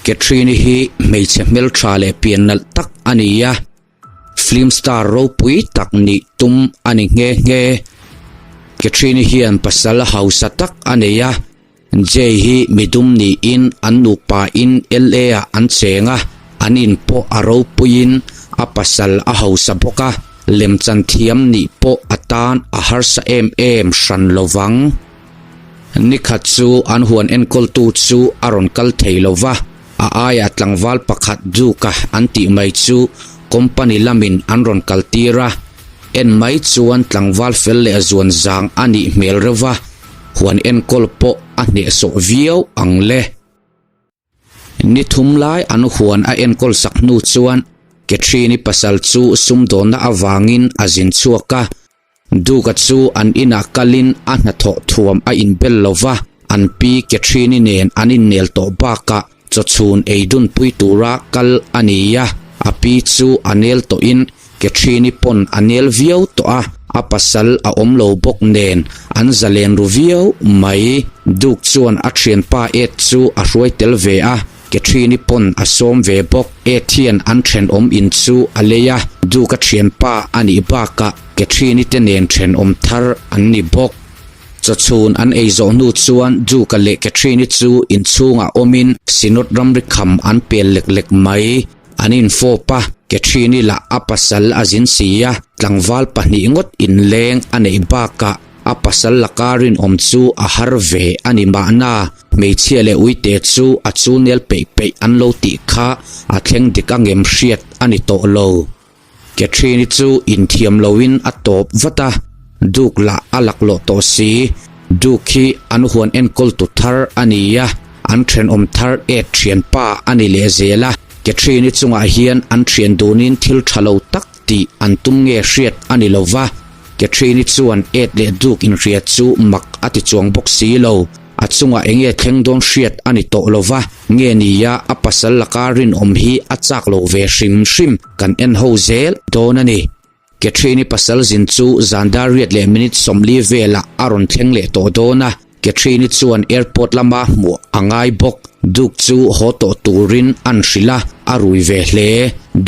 Catherine-i hi hmeichhe hmeltha leh pian nalh tak a ni a, film star ropui tak nih tum a ni nghe nghe. Catherine-i hian pasal hausa tak a nei a, Jay hi midum niin an nupa in LA ah an cheng a, an in pawh a ropuiin a pasal a hausa bawk a, lemchan thiam nih pawh a tan a harsa em em hran lo vang. Nikhat chu an huan enkawltu chu a rawn kal thei lo va, a aiah tlangval pakhat Duke-a an tih mai chu company lamin an rawn kaltir a. En mai chuan tlangval fel leh zuan zang a nih hmel reuh va, huan enkawl pawh a hnehsawh viau ang le. Ni thum lai an huan a enkawl sak hnu chuan Catherine-i pasal chu sumdawnna avangin a zin chhuak a, Duke-a chu an inah kalin a hnathawh thuam a inbel lo va, an pi Catherine-i nen an innel tawh bakah chawchhun ei dunpui tura kal a ni a, a pi chu a nel tawhin Catherine-i pawn a nel viau tawh a, a pasal a awm lo bawk nen an zalen ru viau mai. Duke chuan a thianpa Ed chu a hruai tel ve a, Catherine-i pawn a sawm ve bawk. Ed hian an thenawm in chu a lei a, Duke-a thianpa a nih bakah Catherine-i te nen thenawm thar an ni bawk. Chawchhun an ei zawh hnu chuan Duke-a leh Catherine-i chu inchhungah awmin Synod ramri kham an pel lek lek mai. An infawp a, Catherine-i lah a pasal a zin si a, tlangval pahnih ngawt inleng a neih bakah a pasal laka rinawm chu a har ve a ni mahna, hmeichhia leh uite chu a chunel peih peih an lo tih kha a thleng dik a ngem hriat a ni tawh lo. Catherine-i chu inthiam loin a tawp vat a, Duke lah a laklawh tawh si. Duke hi an huan enkawltu thar a ni a, an thenawm thar et thianpa a ni leh zel a. Catherine-i chungah hian an thian dunin thil tha lo tak tih an tum nge hriat a ni lo va, Catherine-i chuan et leh Duke inhria chu mak a ti chuang bawk si lo. A chungah eng nge thleng dawn hriat a ni tawh lo va, nge nia a pasal laka rinawm hi a chak lo ve hrim hrim kan en ho zel dawn a ni. Catherine-i pasal zin chu zan dar riat leh minute 40 velah a rawn thleng leh tawh dawn a, Catherine-i chuan airport lama hmuh a ngai bawk. Duke chu haw tawh turin an hrilh a, a rui ve hle.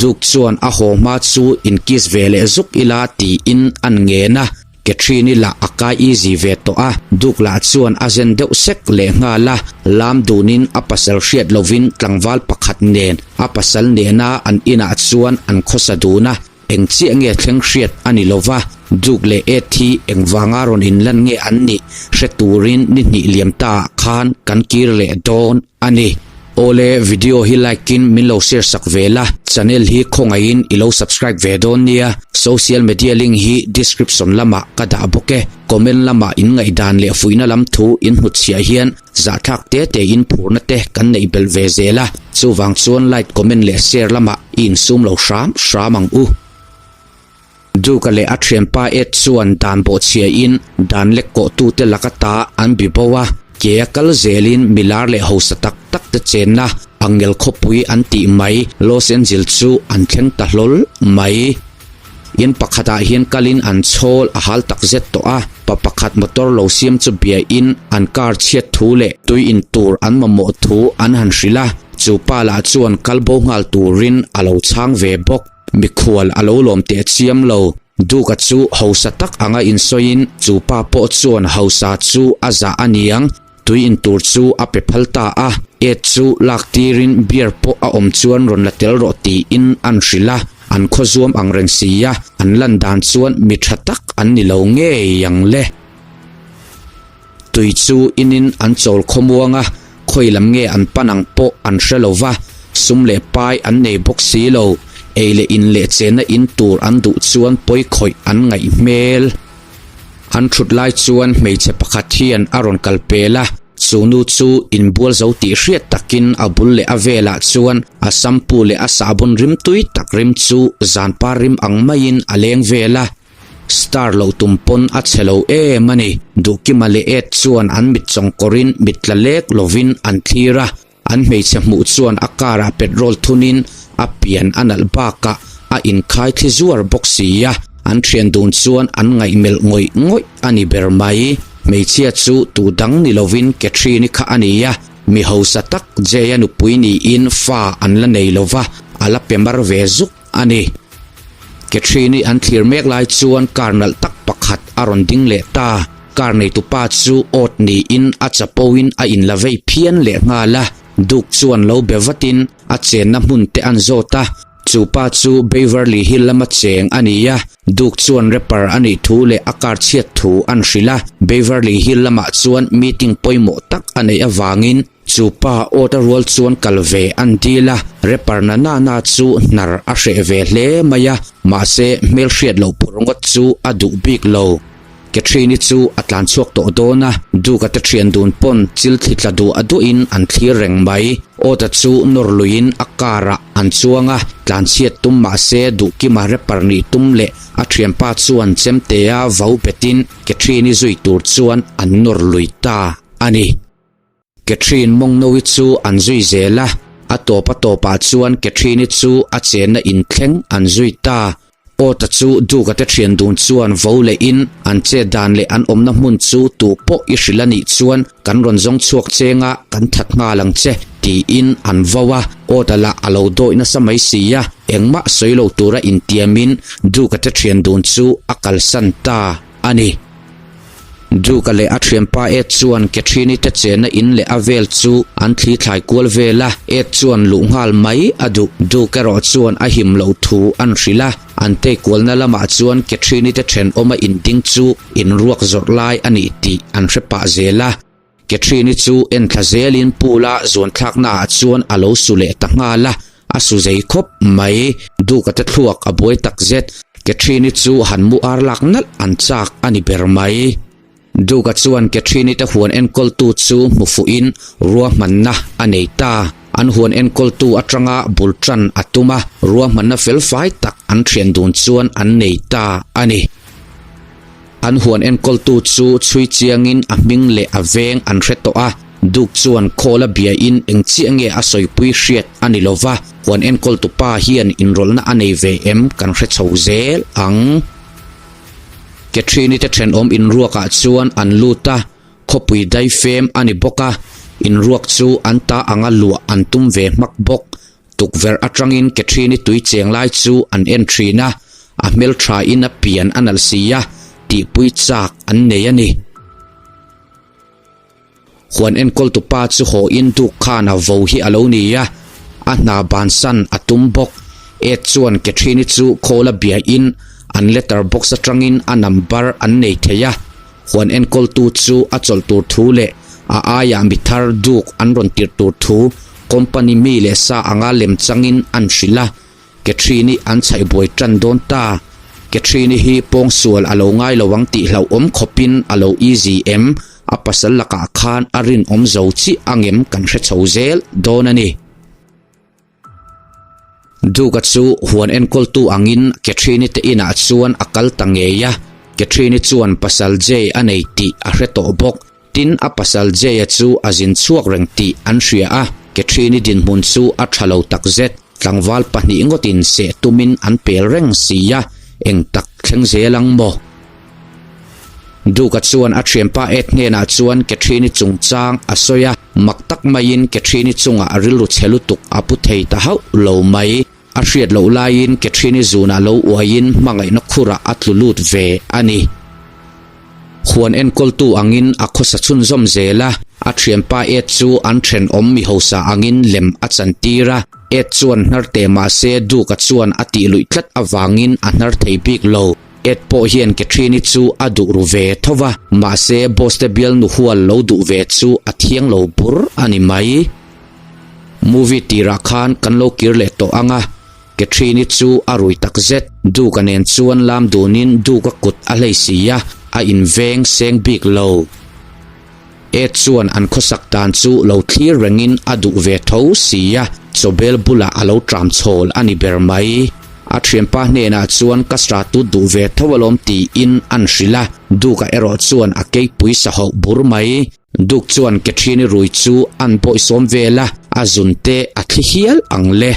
Duke chuan a haw hma chu inkiss ve leh zuk ila tiin an ngen a, Catherine-i lah a kai easy ve tawh a, Duke lah chuan a zen deuh sek leh nghal a, lam dunin a pasal hriat lovin tlangval pakhat nen a pasal nena an inah chuan an khawsa dun a, eng chiah nge thleng hriat a ni lo va, Duke leh Ed hi engvanga rawn inlan nge an nih hre turin ni hnih liam ta ah khan kan kir leh dawn a ni. Awle video hi like in min lo share sak ve la, channel hi khawngaihin i lo subscribe ve dawn nia, social media link hi description lamah ka dah bawk e, comment lamah in ngaihdan leh fuihna lam thu in hnutchhiah hian zahthlak te te in phurna te kan neih belh ve zel a, chuvang chuan like comment leh share lamah i insum lo hram hram ang u. Duka leh a thianpa Ed chuan dan bawhchhia in dan lek kawh tute laka ta an bi bo a, ke a kal zelin milar leh hausa tak tak te chenna Angel khawpui an tih mai Los Angel chu an thleng ta hlawl mai. In pakhatah hian kalin an chhawl a hal tak zet tawh a, pa pakhat motor lo siam chu bia in an car chhiat thu leh tui in tur an mamawh thu an han hrilh a, chu pa lah chuan kal bo nghal turin a lo chhang ve bawk. Mikhual a lo lawm teh chiam lo. Duka chu hausa tak anga insawiin chu pa pawh chuan hausa chu a zah a niang, tui in tur chu a pe phal ta a. Ed chu lak tirin beer pawh a awm chuan rawn la tel rawh tiin an hrilh a, an khawzuam ang reng si a, an lan dan chuan mi tha tak an ni lo ngei ang le. Tui chu inin an chawl khawmuang a, khawi lam nge an pan ang pawh an hre lo va, sum leh pai an nei bawk si lo, ei leh in leh chenna in tur an duh chuan pawi khawih an ngaih hmel. An thut lai chuan hmeichhe pakhat hian a rawn kal pel a, chu nu chu inbual zo tih hriat takin a bul leh a velah chuan a shampoo leh a sahbawn rim tui tak rim chu zanpar rim ang maiin a leng vel a. Star loh tum pawn a chhe lo em a ni. Duhkima leh Ed chuan an mit chawngkawrin mit tla lek lovin an thlir a, an hmeichhe hmuh chuan a car ah petrol thunin a pian a nalh bakah a inkhai thli zuar bawk si a, an thian dun chuan an ngaihmelh ngawih ngawih a ni ber mai. Hmeichhia chu tu dang ni lovin Catherine-i kha a ni a. Mi hausa tak Jay-a nupui niin fa an la nei lo va, a la pe mar ve zuk a ni. Catherine-i an thlir mek lai chuan car nalh tak pakhat a rawn ding leh ta. Car neitupa chu awt niin a chapo in a inla vei phian leh nghal a. Duke chuan lo be vatin a chenna hmun te an zawt a. Chu pa chu Beverly Hill lama cheng a ni a. Duke chuan rapper a nih thu leh a car chhiat thu an hrilh a. Beverly Hill lamah chuan meeting pawimawh tak a neih avangin Chu pa awt a rual chuan kal ve an dil a, rapper na na na chu hnar a hreh ve hle mai a, mahse hmelhriat loh phur ngawt chu a duh bik lo. Catherine-i chu a tlan chhuak tawh dawn a, Duke-a te thian dun pawn chil thli tla duah duahin an thlir reng mai. Awt-a chu nawr luiin a car-ah an chuang a, tlan chhiat tum mahse duhkima rapper nih tum leh a thianpa chuan chemtea vau betin Catherine-i zui tur chuan an nawr lui ta a ni. Catherine Mawngnowi chu an zui zel a, a tawp a tawpah chuan Catherine-i chu a chenna inthleng an zui ta. Awta chu Duke-a te thian dun chuan vo lehin an chet dan leh an awmna hmun chu tu pawh i hrilh a nih chuan kan rawn zawng chhuak cheng a, kan that nghal ang che, tiin an vo a. Awta lah a lo dawih nasa mai si a, engmah sawi lo tura intiamin Duke-a te thian dun chu a kalsan ta a ni. Duke-a leh a thianpa Ed chuan Catherine-i te chenna in leh a vel chu an thli thlai kual vel a, Ed chuan luh nghal mai a duh. Duke erawh chuan a him loh thu an hrilh a, an tei kualna lamah chuan Catherine-i te thenawma inding chu inruak zawrh lai a nih tih an hre pah zel a. Catherine-i chu enthla zelin pool-a zuanthlakna ah chuan a lo su leh ta nghal a, a su zei khawp mai. Duka te thluak a buai tak zet. Catherine-i chu han mu ar lak nalh an chak a ni ber mai. Duka chuan Catherine-i te huan enkawltu chu hmu fuhin ruahmanna a nei ta. An huan enkawltu atanga bul tan a tum a, ruahmanna felfai tak an thian dun chuan an nei ta a ni. An huan enkawltu chu chhui chiangin a hming leh a veng an hre tawh a, Duke chuan khawl a biain eng chiah nge a sawipui hriat a ni lo va, huan enkawltu pa hian inrawlhna a nei ve em kan hre chho zel ang. Catherine-i te thenawm inruakah chuan an lut a, khawpui daifem a ni bawk a, inruak chu an ta anga luah an tum ve hmak bawk. Tukverh atangin Catherine-i tui cheng lai chu an en thin a, a hmelthain a pian a nalh si a, tihpui chak an nei a ni. Huan enkawltu pa chu haw in duk khan a vo hi a lo ni a, a hna bansan a tum bawk. Ed chuan Catherine-i chu khawl a biain an letter box atangin a number an nei thei a. Huan enkawltu chu a chawlh tur thu leh a aiah mi thar duk an rawn tirh tur thu company mi leh sa anga lem changin an hrilh a, Catherine-i an chhaih buai tan dawn ta. Catherine-i hi pawngsual a lo ngai lo ang tih hlauhawm khawpin a lo easy em? A pasal lakah khan a rinawm zo chiah angem kan hre chho zel dawn a ni. Duka chu huan enkawltu angin Catherine-i te inah chuan a kal ta ngei a, Catherine-i chuan pasal Jay a nei tih a hre tawh bawk. Tin, a pasal Jay-a chu a zin chhuak reng tih an hria a, Catherine-i dinhmun chu a tha lo takzet. Tlangval pahnih ngawtin seh tumin an pel reng si a, eng tak thleng zel ang maw? Duka chuan a thianpa Ed hnenah chuan Catherine-i chungchang a sawi a, mak tak maiin Catherine-i chungah rilru chhe lutuk a pu thei ta hauh lo mai. A hriat loh laiin Catherine-i zunah lo uaiin hmangaihna khurah a tlu lut ve a ni. Huan enkawltu angin a khawsa chhunzawm zel a, a thianpa Ed chu an thenawm mi hausa angin lem a chantir a, Ed chuan hnar teh mahse Duka chuan a tih luih tlat avangin a hnar thei bik lo. Ed pawh hian Catherine-i chu a duh ru ve tho va, mahse boss te bialnu hual lo duh ve chu a thiang lo bur a ni mai. Movie tirah khan kan lo kir leh tawh ang a, Catherine-i chu a rui tak zet. Duke-a nen chuan lam dunin Duke-a kut a hlei si a, a inveng seng bik lo. Ed chuan an khawsak dan chu lo thlir rengin a duh ve tho si a, chawbel bulah a lo tram chhawl a ni ber mai. A thianpa hnenah chuan ka stratut duh ve tho alawm tiin an hrilh a, Duke-a erawh chuan a keipui sa hauh bur mai. Duke chuan Catherine-i rui chu an bawihsawm vel a, a zun te a thli hial ang le.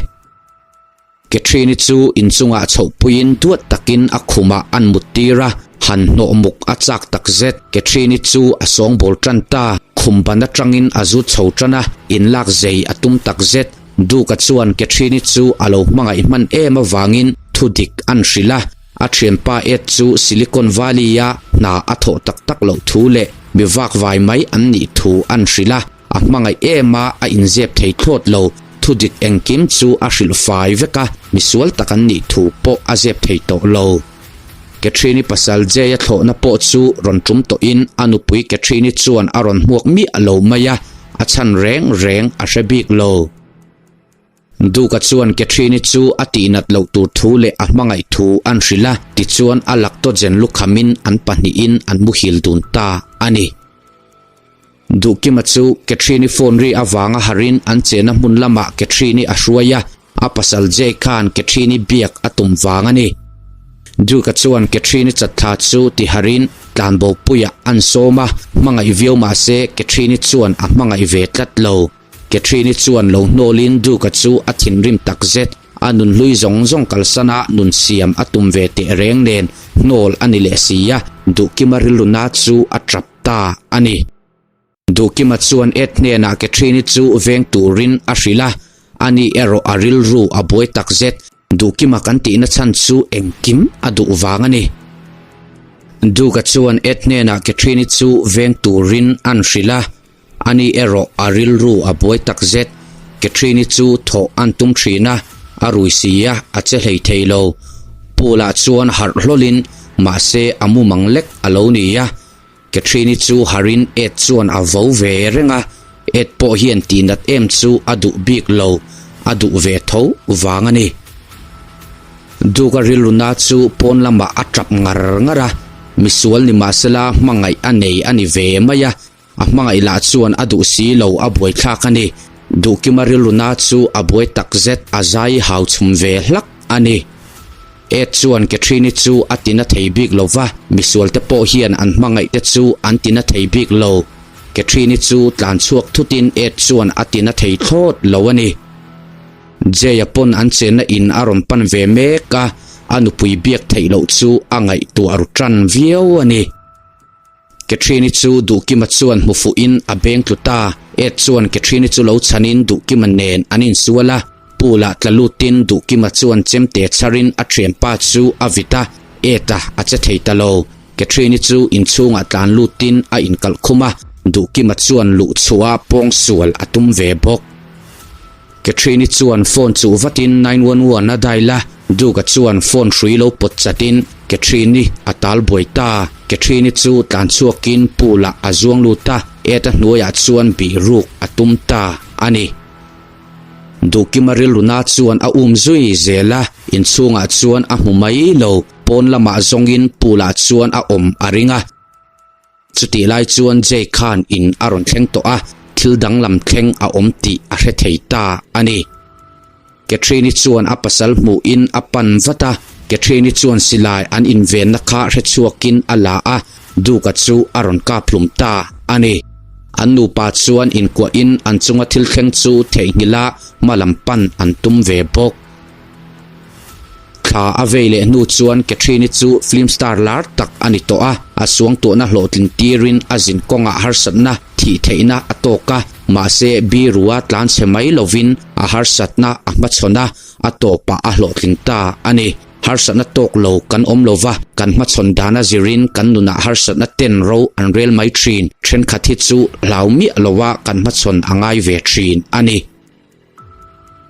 Catherine-i chu inchungah chhohpuiin duat takin a khumah an muttir a. Han hnawh muk a chak tak zet. Catherine-i chu a sawngbawl tan ta. Khum ban atangin a zut chho tan a, inlak zei a tum tak zet. Duke-a chuan Catherine-i chu a lo hmangaih hman em avangin thudik an hrilh a. A thianpa Ed chu Silicon Valley-a hna a thawh tak tak loh thu leh mi vakvai mai an nih thu an hrilh a. A hmangaih em a, a inzep thei thlawt lo. Thudik engkim chu a hrilh fai vek a, misual tak an nih thu pawh a zep thei tawh lo. Catherine-i pasal Jay-a thlawhna pawh chu rawn tum tawhin a nupui Catherine-i chuan a rawn hmuak miah lo mai a, a chhan reng reng a hre bik lo. Duke-a chuan Catherine-i chu a tihnat loh tur thu leh a hmangaih thu an hrilh a, tichuan a lactogen lukhamin an pahnihin an muhil dun ta a ni. Duhkima chu Catherine-i phone ri avanga harhin an chenna hmun lamah Catherine-i a hruai a, a pasal Jay khan Catherine-i biak a tum vang a ni. Duke-a chuan Catherine-i chatthla chu tiharhin tlanbopuiah an sawm a, hmangaih viau mah se Catherine-i chuan a hmangaih ve tlat lo. Catherine-i chuan lo hnawlin Duke-a chu a thinrim takzet. A nunhlui zawng zawng kalsana nun siam a tum ve teh reng nen hnawl a ni leh si a, Duhkima rilruna chu a tap ta a ni. Duhkima chuan Ed hnenah Catherine-i chu veng turin a hrilh a, ani erawh a rilru a buai takzet. Duhkima kan tihna chhan chu engkim a duh vang a ni. Duke-a chuan Ed hnenah Catherine-i chu veng turin an hrilh a, Ani erawh a rilru a buai takzet. Catherine-i chu thawh an tum thin a, a rui si a, a che hlei thei lo. Pool-ah chuan harh hlawlin, mahse a mumang lek a lo ni a. Catherine-i chu harhin Ed chuan a vo ve reng a, Ed pawh hian tihnat em chu a duh bik lo, a duh ve tho vang a ni. Duke-a rilruna chu pawn lamah a tap ngar ngar a, misual ni mahsela hmangaih a nei a ni ve mai a, A hmangaih lah chuan a duh si lo a buaithlak a ni. Duhkima rilruna chu a buai takzet a zai hau chhum ve hlak a ni. Ed chuan Catherine-i chu a tina thei bik lo va, misualte pawh hian an hmangaihte chu an tina thei bik lo. Catherine-i chu tlan chhuak thutin Ed chuan a tina thei thlawt lo a ni. Jay-a pawn an chenna in a rawn pan ve mek a, a nupui biak theih loh chu a ngaihtuah ru tan viau a ni. Catherine-i chu Duhkima chuan hmu fuhin a beng tlu ta. Ed chuan Catherine-i chu lo chhanin Duhkima nen an insual a. Pool-ah tla lutin Duhkima chuan chemte chharin a thianpa chu a vit a, Ed-a a che thei ta lo. Catherine-i chu inchhungah tlan lutin a inkalh khum a, Duhkima chuan luh chhuah a pawngsual a tum ve bawk. Catherine-i chuan phone chuh vatin 911 a dial a, Duke-a chuan phone hrui lo pawt chatin Catherine-i a tal buai ta. Catherine-i chu tlan chhuakin pool-ah a zuang lut a, Ed-a hnuaiah chuan bih ruk a tum ta a ni. Duhkima rilruna chuan a um zui zel a, inchhungah chuan a hmu mai lo, pawn lamah zawngin pool-ah chuan a awm a ring a. Chutih lai chuan Jay khan in a rawn thleng tawh a, thil danglam thleng a awm tih a hre thei ta a ni. Catherine-i chuan a pasal hmuhin a pan vat a, Catherine-i chuan silai an invenna kha hre chhuakin a la a, Duke-a chu a rawn kap hlum ta a ni. An nupa chuan inkuahin an chunga thil thleng chu theihnghilh a hma lam pan an tum ve bawk. Thla a vei leh hnu chuan Catherine-i chu film star lar tak a ni tawh a, a suangtuahna hlawhtlin tirin a zin kawngah harsatna thih theihna a tawk a, mahse birua tlan chhe mai lovin a harsatna a hmachhawn a, a tawpah a hlawhtling ta a ni. Harsatna tawk lo kan awm lo va, kan hmachhawn dana zirin kan nunah harsatna ten ro an rel mai thin, thenkhat hi chu hlau miah loa kan hmachhawn a ngai ve thin a ni.